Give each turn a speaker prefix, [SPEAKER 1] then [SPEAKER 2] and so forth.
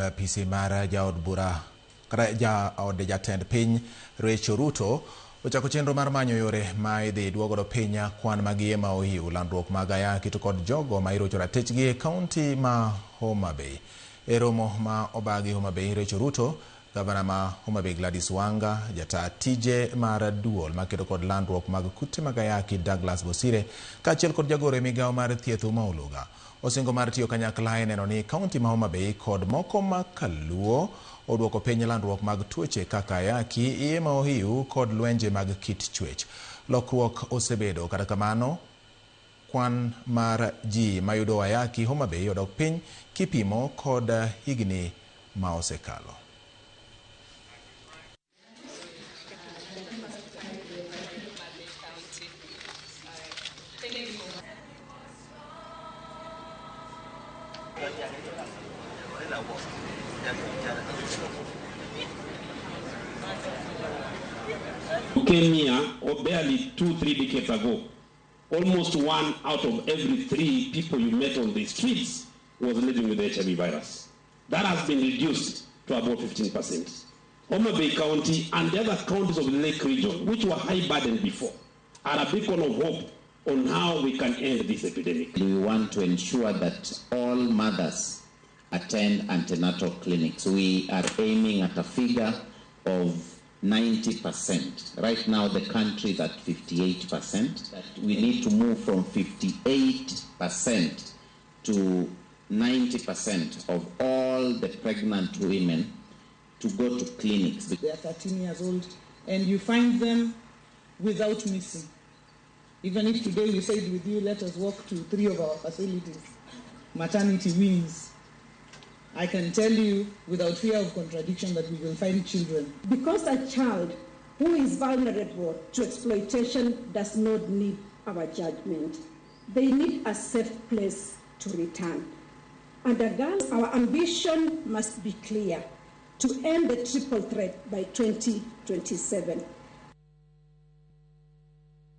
[SPEAKER 1] Apisi mar jaod bura kata jaod jatend piny Rachel Ruto ochako chenro mar manyo yore ma idhi duogodo piny kwan mag iye ma ohiu, landruok mag ayaki to kod jogo ma irocho ratichgi e kaunti ma Homa Bay. E romo ma obagi Homa Bay, Rachel Ruto, gavana ma Homa Bay Gladys Wanga, jata tije mar duol makedo kod landruok mag kute mag ayaki Douglas Bosire, kaachiel kod jagoro e migawo mar thieth Uma Oluga. Osingo mar tiyo kanyakla e neno ni kaunti ma Homa Bay kod moko ma Kaluo oduoko piny landruok mag tuoche kaka ayaki, iye ma ohiu kod lwenje mag kit chwech. Lokruok osebedo, kata kamano kwan mar ji mayudo ayaki Homa Bay odok piny kipimo kod higni ma osekalo.
[SPEAKER 2] Came here or barely 2-3 decades ago. Almost 1 out of every 3 people you met on the streets was living with the HIV virus. That has been reduced to about 15%. Homa Bay County and the other counties of the Lake region, which were high burden before, are a beacon of hope on how we can end this epidemic.
[SPEAKER 3] We want to ensure that all mothers attend antenatal clinics. We are aiming at a figure of 90%. Right now the country is at 58%. We need to move from 58% to 90% of all the pregnant women to go to clinics.
[SPEAKER 4] They are 13 years old and you find them without missing. Even if today we said with you, let us walk to 3 of our facilities, maternity wings, I can tell you without fear of contradiction that we will find children.
[SPEAKER 5] Because a child who is vulnerable to exploitation does not need our judgment. They need a safe place to return. And again, our ambition must be clear: to end the triple threat by 2027.